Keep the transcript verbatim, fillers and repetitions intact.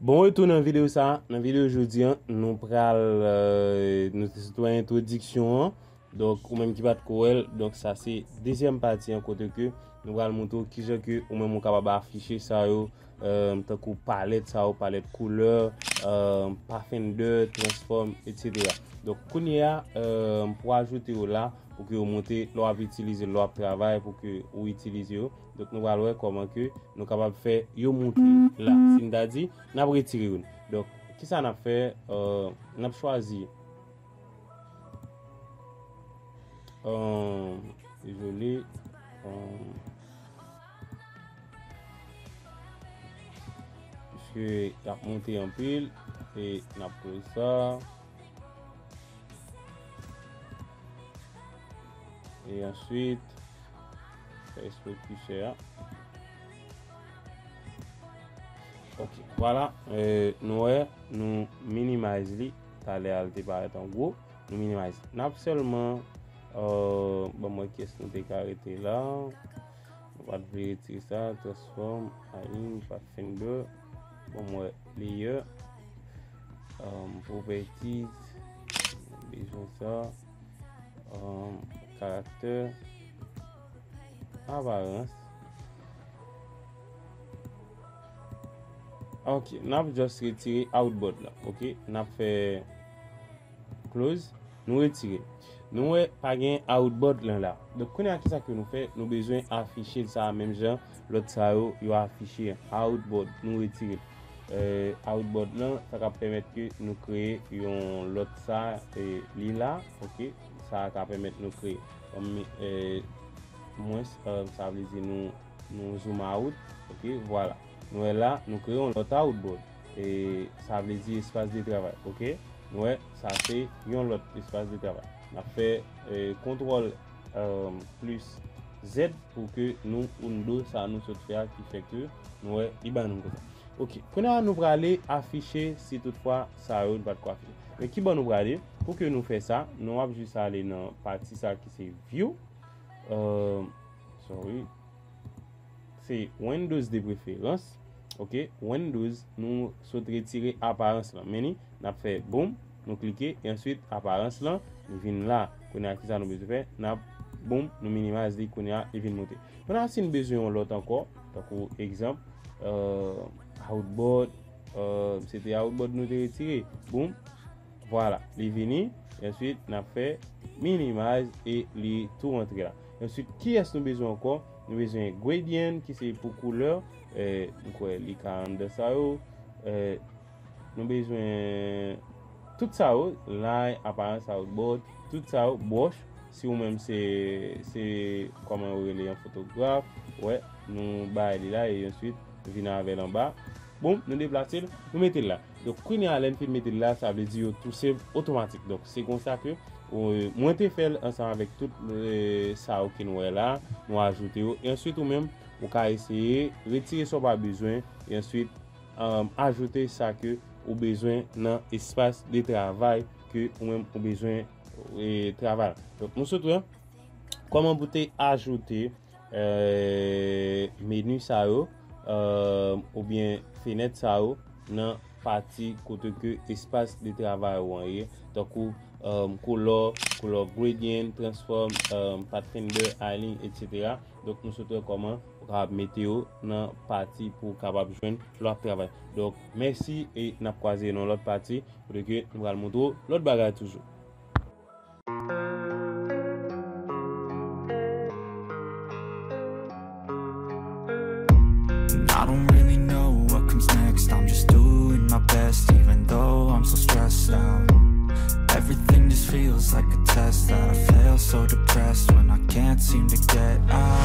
Bon retou nan videyo sa. Nan videyo jodi an, nou pral, euh, nou te sot wè entwodiksyon an. Donk, ou menm ki pa t ko wè l, donk sa se dezyèm pati an kote ke nou pral montre w kijan ke ou menm ou kapab afiche sa yo, euh, tankou palèt sa yo, palèt koulè, euh, pathfinder, transform, et cetera. Donk, kounye a, euh, pou ajoute yo la, pou ke yo monte, lè w ap itilize, lè w ap travay, pou ke ou itilize yo. Donk, nou pral wè kòman ke nou kapab fè yo monte la. Si n ta di, n ap retire youn. Donk, kisa n ap fè? Euh, n ap chwazi, euh, dezole, euh, piske y ap monte anpil, e n ap koze sa. E answit, fè espre ki chè a. Ok, vwala. Euh, nou wè, nou minimize li. Talè a, li te parèt an gwo. Nou minimize. N ap sèlman, euh, ban m wè kiyès nou te ka rete la. Nou pa t vle retire sa, transform, align, pathfinder. Ban m wè, layer, um, properties, bezwen sa, um, character, aparans. Ok, n ap just retire outboard la, ok? N ap fè close, nou retire. Nou wè pa gen outboard lan la. Donk, kounye a, kisa ke nou fè? Nou bezwen afiche l sa a menm jan lòt sa yo, yo afiche an. Outboard, nou retire l. Euh, outboard lan, sa ka pèmèt ke nou kreye yon lòt sa, e li la, ok? Sa a ka pèmèt nou kreye. Kòm, euh, mwens, euh, sa vle di nou, nou zoom out, ok? Vwala. Nou wè la, nou kreye yon lòt outboard. E sa vle di espas de travay, ok? Nou wè, sa se yon lòt espas de travay. N ap fè, euh, kontwòl, euh, plis Z pou ke nou undo sa nou sot fè a, ki fè ke nou wè li ban nou konsa. Ok, kounye a nou prale afiche si toutfwa sa yo n pa t ko afiche. Men ki bò nou prale? Pou ke nou fè sa, nou ap jis ale nan pati sa ki se view. Euh, sorry. Se Windows de preferans. Ok, Windows, nou sot retire aparans lan. Men li, n ap fè boom, nou klike, e answit aparans lan, li vin la. Kounye a, kisa nou bezwen fè? N ap boom, nou minimize li, kounye a, li vin monte. Kounye a, si n bezwen yon lòt ankò, tankou egzanp, euh, outboard, euh, se te outboard nou te retire. Boom, vwala, li vini, e answit n ap fè minimize e li tou rantre la. E answit, kiyès nou bezwen ankò? Nou bezwen gradient ki se pou koulè, eh, m kwè li ka anndan sa yo, eh, nou bezwen tout sa yo, line, aparans, outboard, tout sa yo, brush, si ou menm se, se, kòman yo rele, yon fotograf, wè, nou bay li la, e answit, vin avè l anba. Boom, nou deplase l, nou mete l la. Donk, kounye a, lè n fin mete l la, sa vle di yo tou save otomatik. Donk, se konsa ke, euh, mwen te fè l ansanm avèk tout, euh, sa yo ke nou wè la, nou ajoute yo. E answit, ou menm, ou ka eseye retire sa w pa bezwen, e answit, euh, ajoute sa ke ou bezwen nan espas de travay ke ou menm ou bezwen, euh, travay. Donk, nou sot wè kòman pou te ajoute euh, meni sa yo, euh, oubyen fenèt sa yo nan pati kote ke espas de travay ou an ye, tankou, euh, color, color gradient, transform, euh, pathfinder, align, et cetera. Donk, nou sot wè kòman ou kapab mete yo nan pati pou w kapab jwenn lè w ap travay. Donk, mèsi e n ap kwaze nan lòt pati, kote ke nou pral montre w lòt bagay toujou. And I don't really know what comes next. I'm just doing my best, even though I'm so stressed out. Everything just feels like a test that I fail, so depressed when I can't seem to get out.